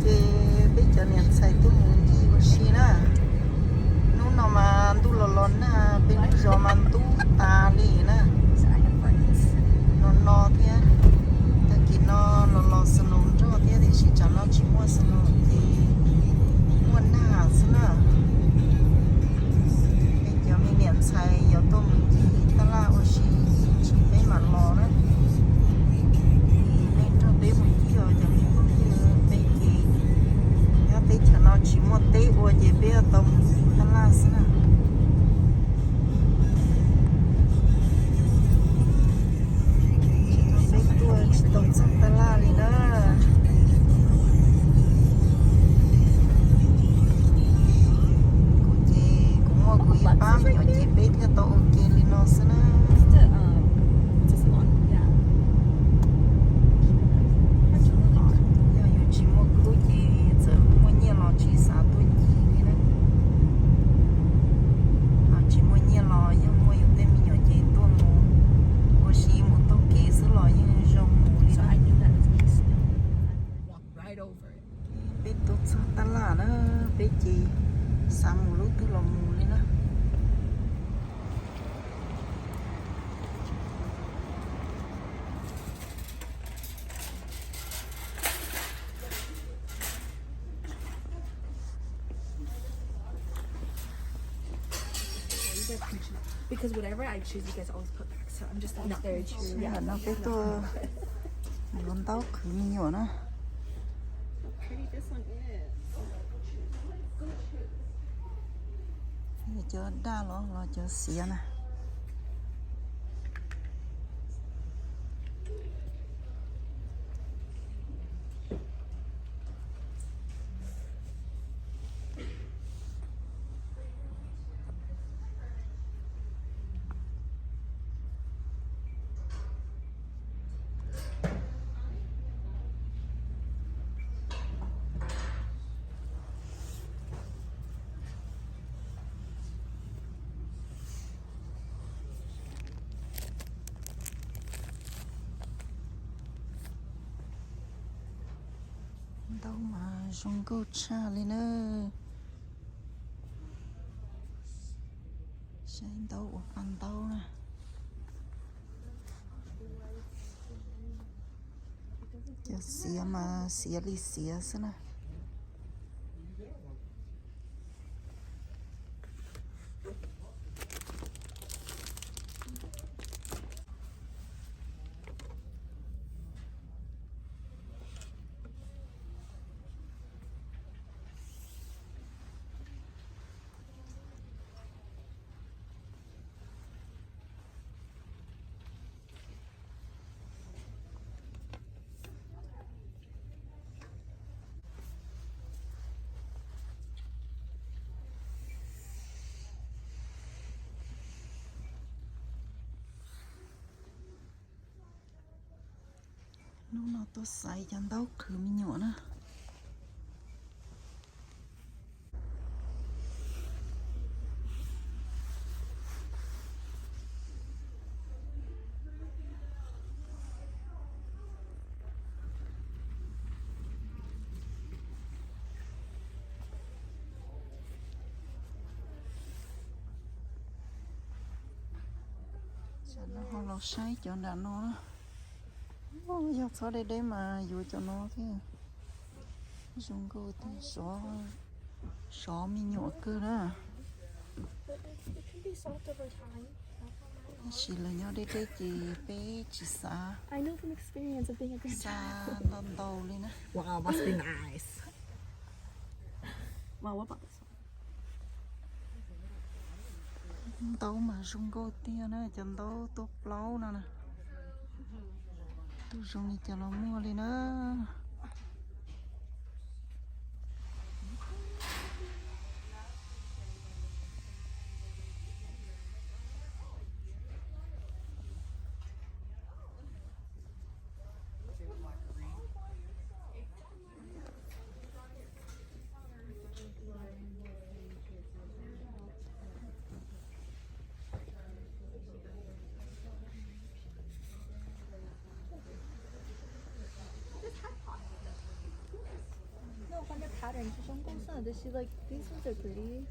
Ces peb cov niam ntxhais tuaj mus ncig ua si na. Hnub no mas ntuj los los nag, peb lub zos mas ntub tas li na. No no thiab, tag kis no los los snow nrog thiab, tiam sis tsam no tsis muaj snow ces muaj nag xwb na. Peb cov me niam ntxhais yuav tuaj mus ncig tab laj ua si, tsis peb mam los na. Peb nrog peb mus ncig os cov me phooj ywg, peb ces nyob teb chaws no tsis muaj teb ua ces peb yuav tau mus ncig tab laj xwb na. Peb tuaj tsis tau txog tab laj li na. Kuv ces kuv muaj kuv ib pab me nyuam ces peb thiaj tau ua ke li no xwb na. Yog yus tsis muaj khub ces txawm muaj nyiaj los tsis xav tuaj ncig li na. Ho tsis muaj nyiaj los yog muaj yus tej me nyuam ces tuaj mus ua si mus taug kev xwb los yeej zoo mus li na. Peb tuaj txog tab laj na, peb ces xav mus lub twg los mus li na. Because whatever I choose, you guys always put back. So I'm just like, no, very curious. Hnub no peb tuaj yuav ntaub qhwv me nyuam na. How pretty this one is. Cov daj los los cov xiav na. Ntaub mas zoo nkauj tshaj li na. Saib ntaub ua paj ntaub na. Cov xiav mas xiav li xiav xwb na. Hnub no tuaj xaiv cov ntaub qhwv me nyuam na. Tsam no ho los saib cov nram no na. Yog txhob deb deb mas yuav cov no thiab. Zoo nkauj tiag, sov, sov me nyuam kawg na. Tab sis lawv nyob deb deb ces peb tsis xav xa ntau ntau li na. Ntaub mas zoo nkauj tiag na, cov ntaub tuaj plaub no na. Tus zoo li cas los muaj li na. Patterns zoo nkauj xwb, does she like these ones are pretty?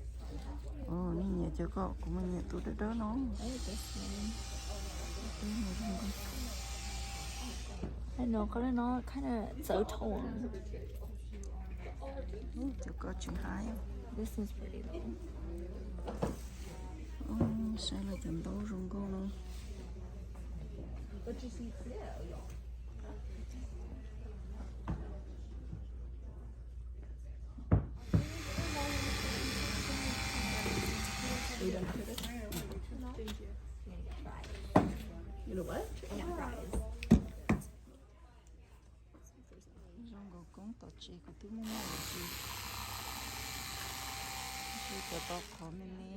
Ov, nej nyiam cov ko, kuv mas nyiam tus dawb dawb no. I like this one. I know, qhov no kind of txawv tone. Cov ko tsis hais. This one's pretty though. Saib lawv cov ntaub zoo nkauj no. Zoo nkauj koob tom tsev kuv twb muaj muaj lawm tsis, ntshe cov tau qhov me me.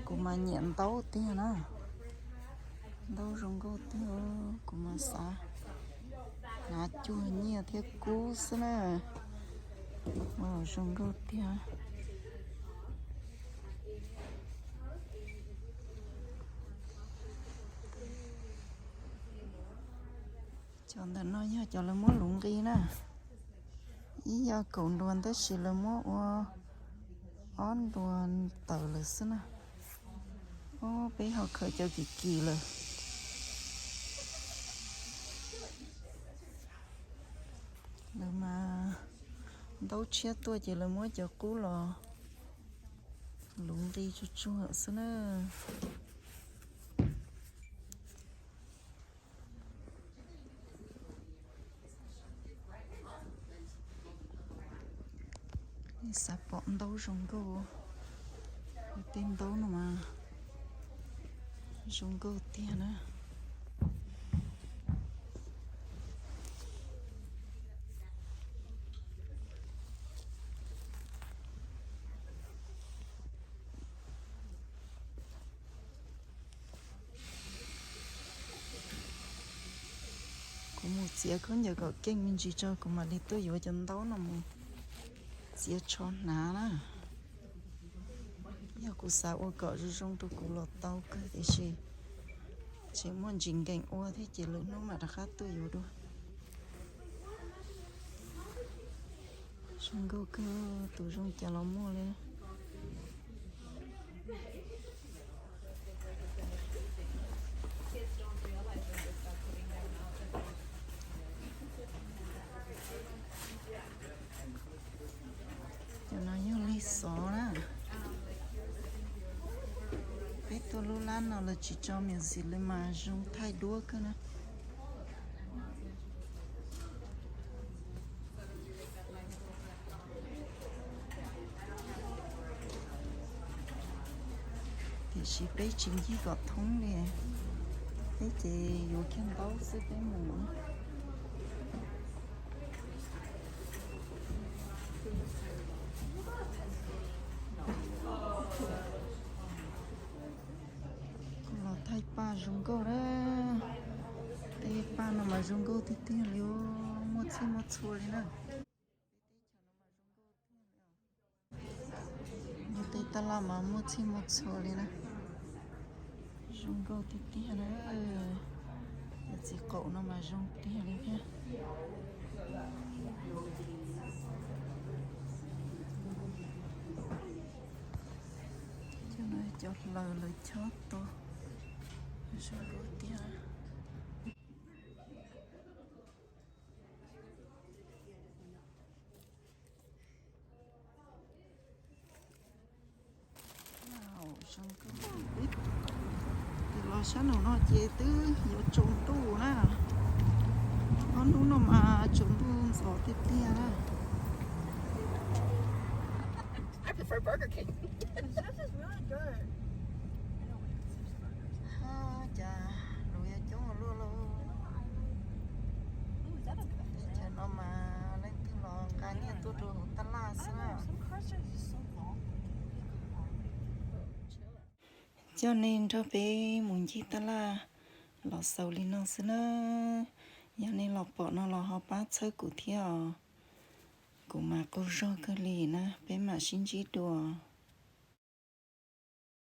Kuv mas nyiam ntaub tiag na. Ntaub zoo nkauj tiag, kuv mas xav hnav cuag nyiaj thiab kub xwb na. Ua zoo nkauj tiag. Cov ntawm no yog cov lawv muab luv nqi na. Ib yam kaum nruas tab sis lawv muab ua ob nruas tawm lawm xwb na. Ob peb ho khaws cov kim kim lawm. Lawv mas ntaub tshiab tuaj ces lawv muab cov qub los luv nqi tsuag tsuag xwb na. Xav pom ntaub zoo nkauj, tej ntaub no mas zoo nkauj tiag na. Kuv mus txiav khaub ncaws kom keej me ntsis tso kuv mam li tuaj yuav cov ntaub no mus txiav tsho hnav na. Yog kuv xav ua kom zoo zoo rau kuv los tau kawg tiam sis tseem muaj ntsis nkees ua thiab ces lwm hnub mam rov qab tuaj yuav dua. Zoo nkauj kawg, tus zoo cas los muaj li. Cov no yog lig xov na. Peb tuaj lub lab no lawv tsis tso music li mas zoo thaij duab kawg na. Tiam sis peb tsis ncig kom thoob li, peb ces yuav kiag ntaub xwb peb mus. Los thaij paj zoo nkauj na. Tej paj no mas zoo nkauj tiag tiag li, muaj txhij muaj txhua li na. Tej tab laj mas muaj txhij muaj txhua li na. Zoo nkauj tiag tiag na. Cov txiv qaum no mas zoo tiag li thiab. Cov no cov hlaws lawv chob tau, zoo nkauj tiag. Tus los sab nraum no ces twb yuav tsaus ntuj na. Ob hnub no mas tsaus ntuj ntxov tiag tiag na. Hab, cas lus yuav coob ua luaj lauj. Teb chaws no mas leej twg los nqa nyiaj tuaj rau hauv tab laj xwb na. Coj nej nrog peb mus ncig tab laj los xaus li no xwb na. Yog nej los pom no los ho pab txhawb kuv thiab os. Kuv mas qaug zog kawg li na, peb mam sib ntsib dua.